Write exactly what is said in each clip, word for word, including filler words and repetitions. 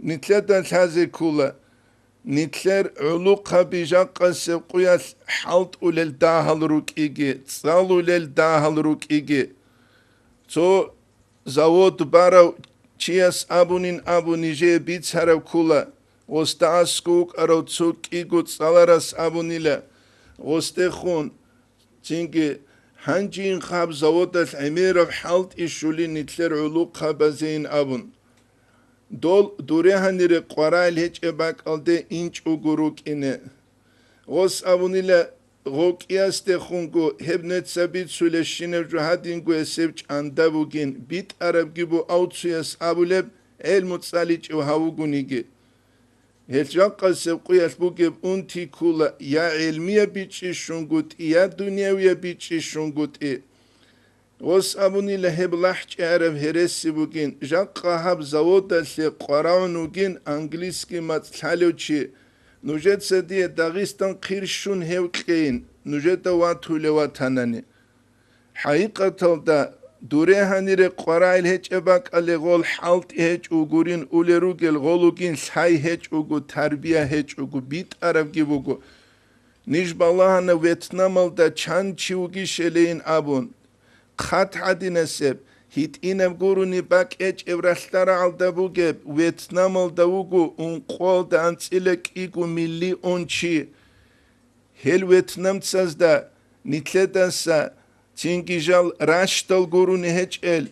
Нилъеда лъазе ккола, нилъер гӀулухъаби жакъасеб къуялъ хӀалтӀулел дагьал рукӀиги, цӀалулел дагьал рукӀиги. Цо завод барав чияс абунин абун нижее бицараб ккола, гъосда аскӀов вукӀарав цо кӀиго цӀаларас абунила, гъосдехун, цинги гьанжин хаб заводалъ гӀемераб хӀалтӀи щулин нилъер гӀулухъабазейин абун. Дол дуре гьанире къварагӀел гьечӀеб бакӀалде инчӀого рукӀине. Гъос абунила, гъокӀиясдехунго гьеб неца бицулебщинаб жо гьадинго гьесев чӀанда бугин, битӀарабги бу авцуяс абулеб, гӀелму цӀаличӀев гьавугониги. Гьел жакъасеб къуялъ бугеб унти ккола я гӀелмияб бичӀчӀи щунгутӀи, я дуниявияб бичӀчӀи щунгутӀи. Гъос абунила гьеб лахӀчӀиараб гьереси бугин, жакъа гьаб заводалъе къварагӀун вугин английский мацӀ лъалев чи, нужеца дие Дагъистан хъир щун гьев кьейин, нужеда ватулев ватанани. ХӀакъикъаталда, дуре гьанире къварагӀел гьечӀеб бакӀалде гъол хӀалтӀи гьечӀого гурин улел ругел, гъол вугин лъай гьечӀого, тарбия гьечӀого, битӀарабги буго. Ниж балагьана Вьетнамалда чан чи вугищелейин абун. ХъатгӀадинасеб, гьитӀинаб гурони бакӀ гьечӀеб ралъдарагӀалда бугеб Вьетнамалда вуго ункъоялда анцӀила кӀиго миллион чи. Гьел вьетнамцазда нилъедаса цинги жал ращдал гурони гьечӀел,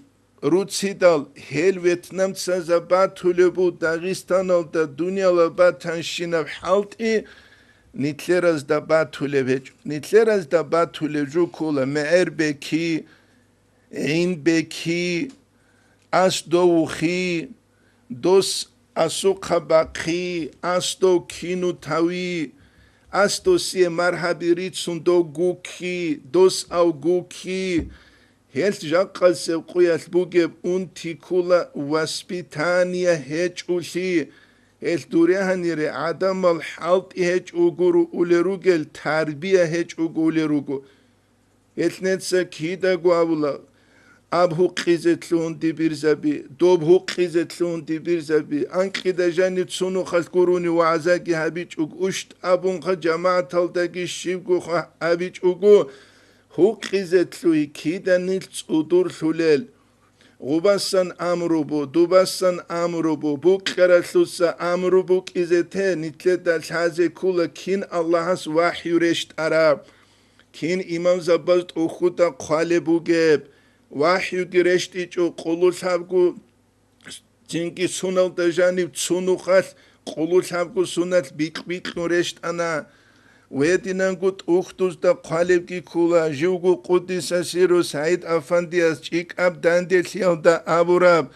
руцидал гьел вьетнамцазда батулеб бу Дагъистаналда дунияла батанщинаб хӀалтӀи нилъеразда батулеб гьечӀо. Нилъеразда батулеб жо ккола мегӀер беки, гӀин беки, ас дов вухи, дос асухъа бахъи, ас дов кину тави, ас досие маргьаби рицун дов гукки, дос ав гукки. Гьел жакъасеб къуялъ бугеб унти ккола воспитание гьечӀолъи, гьел дуре гьанире гӀадамал хӀалтӀи гьечӀого руулел ругел, тарбия гьечӀого улел руго. Гьелъ неца кидаго абула, аб гьукъизе лъугьун дибирзаби, доб гьукъизе лъугьун дибирзаби, анкьида жаниб цунухъалъ гурони вагӀзаги гьабичӀого, ущт абунха жамагӀаталдаги щибгоха абичӀого, гьукъизе лъугьи киданил цӀудурлъулел. Гъубасан амру бу, дубасан амру бу, букьаралъуса амру букӀизе те, нилъеда лъазе ккола кин Аллагьас вахӀю рещтӀараб. Кин имамзабаз тӀухьуда хъвалеб бугеб? ВахӀюги рещтӀичӀо къулулъабгу, цинги суналда жаниб цунухъалъ къулулъабгу суналъ бикь-бикьун рещтӀана. Гьединанго тӀухьдузда хъвалебги ккола, живго къуддиса сирру СагӀид Афандияс чӀикӀаб данделъиялда абураб,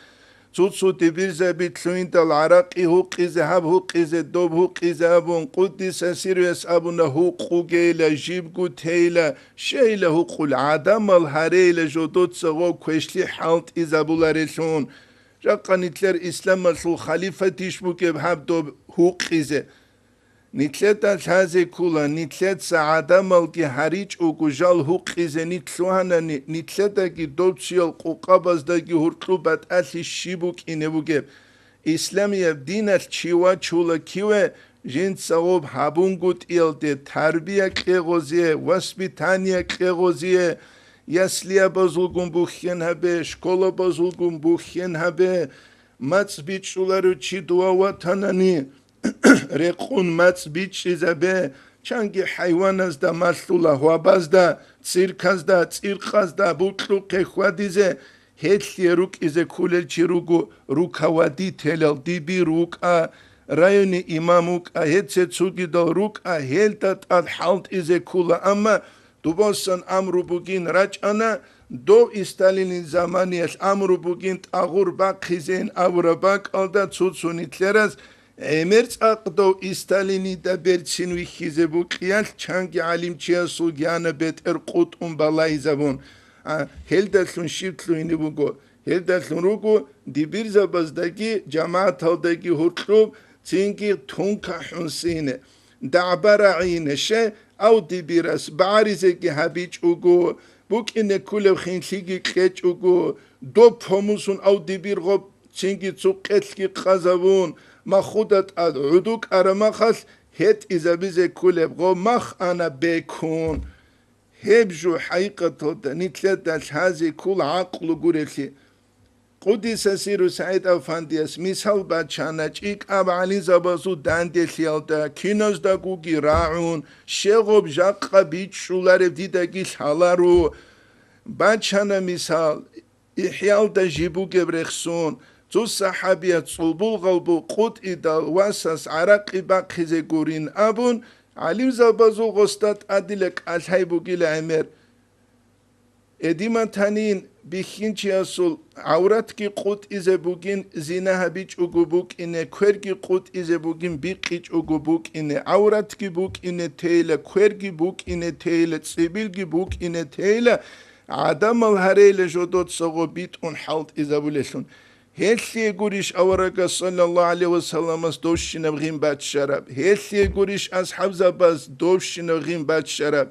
цо-цо дибирзаби лъугьиндал гӀаракъи гьукъизе, гьаб гьукъизе, доб гьукъизе абун, къуддиса сирруяс абуна, гьукъугейила, жибгу тейила, щейила гьукъул, гӀадамал гьарейила жодоца гъо квешлъи хӀалтӀизабуларелъун. Жакъа нилъер исламалъул халифатищ бугеб гьаб доб гьукъизе? Нилъеда лъазе ккола, нилъеца гӀадамалги гьаричӀого жал гьукъизе нилъ лъугьанани, нилъедаги доб цоял къукъабаздаги гьуркьу батӀалъи щиб букӀине бугеб? Исламияб диналъ чи вачула киве, жинца гъоб гьабунгутӀиялде тарбия кьегъозие, воспитание кьегъозие, яслиябазулгун бухьен гьабе, школабазулгун бухьен гьабе, мацӀ бичӀчӀуларев чи дова ватанани, рекъун мацӀ бичӀчӀизабе, чанги хӀайваназда малъула гьвабазда, цирказда, цӀиркъазда букьухъе хьвадизе, гьелъие рукӀизе кколел чи руго, руководителял дибир вукӀа, райони имам вукӀа, гьеце цогидал рукӀа, гьелда тӀад хӀалтӀизе ккола, амма дубасан амру бугин рачӀана, дов Сталинил заманиялъ амру бугин тӀагъур бахъизейин абураб бакӀалда цо-цо нилъераз гӀемер цӀакъ дов Сталинида берцин вихьизе букӀиялъ чанги гӀалимчиясул гьана бетӀер къутӀун балайзабун, а, гьелдалъун щиб лъугьине буго. Гьелдалъун руго дибирзабаздаги жамагӀаталдаги гьуркьуб цинги тункахӀун сине, дагӀба рагӀине, щай авдибирас багӀаризеги гьабичӀого, букӀине кколеб хинлъиги кьечӀого, доб помусун авдибир гъоб цинги цукъелъги къазабун, махуда тӀад гӀуду кӀарамахалъ гьетӀизабизе кколеб гъо мах ана бекун. Гьеб жо хӀакъикъаталда нилъеда лъазе ккола гӀакълу гурелъи. Къудиса сиру СагӀид Афандияс мисал бачана чӀикӀаб гӀалимзабазул данделъиялда, киназдагоги рагӀун, щегъуб жакъа бичӀчӀулареб дидаги лъаларо. Бачана мисал, ИхӀялда жиб бугеб рехсон, цо сахӀабияс цӀолбол-гъалбул къутӀидал васас гӀаракъи бахъизе гурин абун, гӀалимзабазул гъосда тӀадила кӀалъай бугила гӀемер. Эдиматанин бихьинчиясул гӀавратги къутӀизе бугин зина гьабичӀого букӀине, кверги къутӀизе бугин бикъичӀого букӀине, гӀавратги букӀине тейила, кверги букӀине тейила, цӀибилги букӀине тейила, гӀадамал гьарейла жодоцаго битӀун хӀалтӀизабулелъун. Гьелъие гурищ аварагас, саллаллагьу гӀалайгьи вассаламас довщинаб гъин баччараб? Гьелъие гурищ асхӀабзабаз довщинаб гъин баччараб?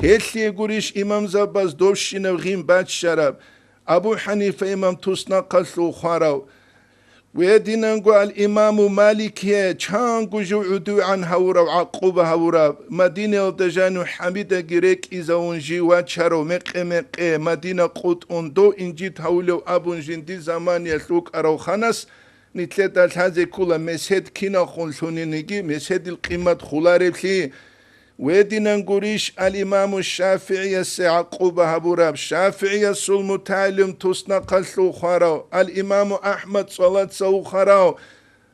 Гьелъие гурищ имамзабаз довщинаб гъин баччараб? Абу ХӀанифа имам туснахъалъув хварав, гьединанго ал-Имаму Маликие чанго жив гӀудугӀан гьавурав, гӀакъуба гьавурав, Мадинаялда жанив хӀамидаги рекӀизавун жив вачарав, мекъи-мекъи Мадина къутӀун дов инжит гьавулев абун жиндир заманиялъ вукӀарав ханас, нилъеда лъазе ккола месед киналхун лъуниниги, меседил къимат хулареблъи. Гьединан гурищ ал-Имаму ШафигӀиясе гӀакъуба гьабураб, ШафигӀиясул мутагӀалим туснахъалъув хварав, ал-Имаму АхӀмад цӀалаца вухарав,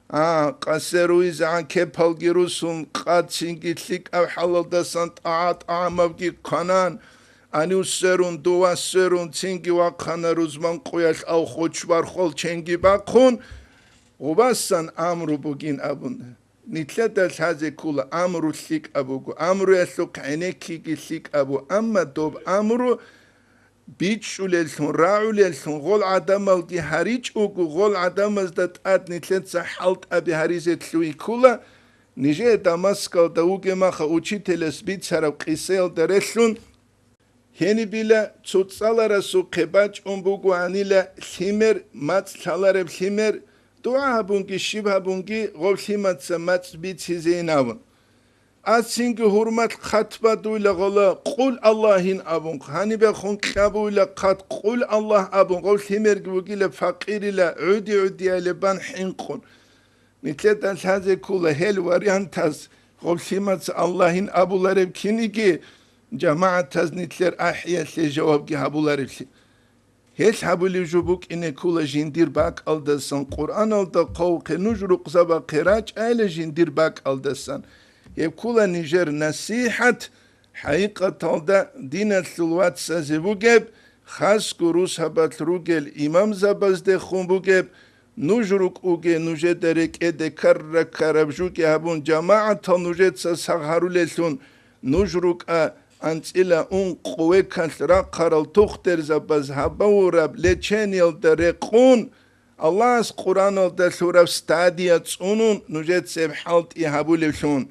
а, къасе руйзегӀан кепалги русун, къад цинги лъикӀаб хӀалалдасан тӀагӀа-тӀагӀамабги кванан, гьанив сверун, дова сверун, цинги вахъана рузман къуялъ ав хоч бархвал ченги бахъун, гъубасан амру бугин абун. Нилъеда лъазе ккола амру лъикӀаб буго, амруялъухъ гӀенеккиги лъикӀаб бу, амма доб амру бичӀчӀулеллъун, рагӀулеллъун гъол гӀадамалги гьаричӀого, гъол гӀадамазда тӀад нилъеца хӀалтӀаби гьаризе лъугьи ккола, нижее Дамаскалда вугемаха учителяс бицараб къисаялда релълъун. Гьенибила цоцӀаларасухъе бачӀун бугоанила лъимер, мацӀ лъалареб лъимер, дугӀа гьабунги щиб гьабунги гъоб лъимаца мацӀ бицизейин абун. Ацинги гьурмат хъат бадуйла гъола, Къул Аллагьин абун, гьанибехун кьабуйла хъат, Къул Аллагь абун, гъоб лъимерги вугила факъирила гӀуди-гӀудиялебан хӀинкъун. Нилъеда лъазе ккола гьел вариантаз, гъоб лъимаца Аллагьин абулареб киниги, жамагӀатаз нилъер ахӀиялъе жавабги гьабулареблъи. Гьелъ гьабулев жо букӀине ккола жиндир бакӀалдасан, Къуръаналда хъвавухъе, нуж рукъзабахъе рачӀайла жиндир бакӀалдасан. Гьеб ккола нижер насихӀат, хӀакъикъаталда диналъул вацазе бугеб, хасго русабалъ ругел имамзабаздехун бугеб, нуж рукӀуге нужеда рекӀеде ккара-ккараб жуги гьабун, жамагӀатал нужеца сагъ гьарулеллъун, нуж рукӀа анцӀила ункъо векалъ рахъарал тухтурзабаз гьабураб лечениялда рекъун, Аллагьас Къуръаналда лъураб стадия цӀунун нужеца гьеб хӀалтӀи гьабулевлъун.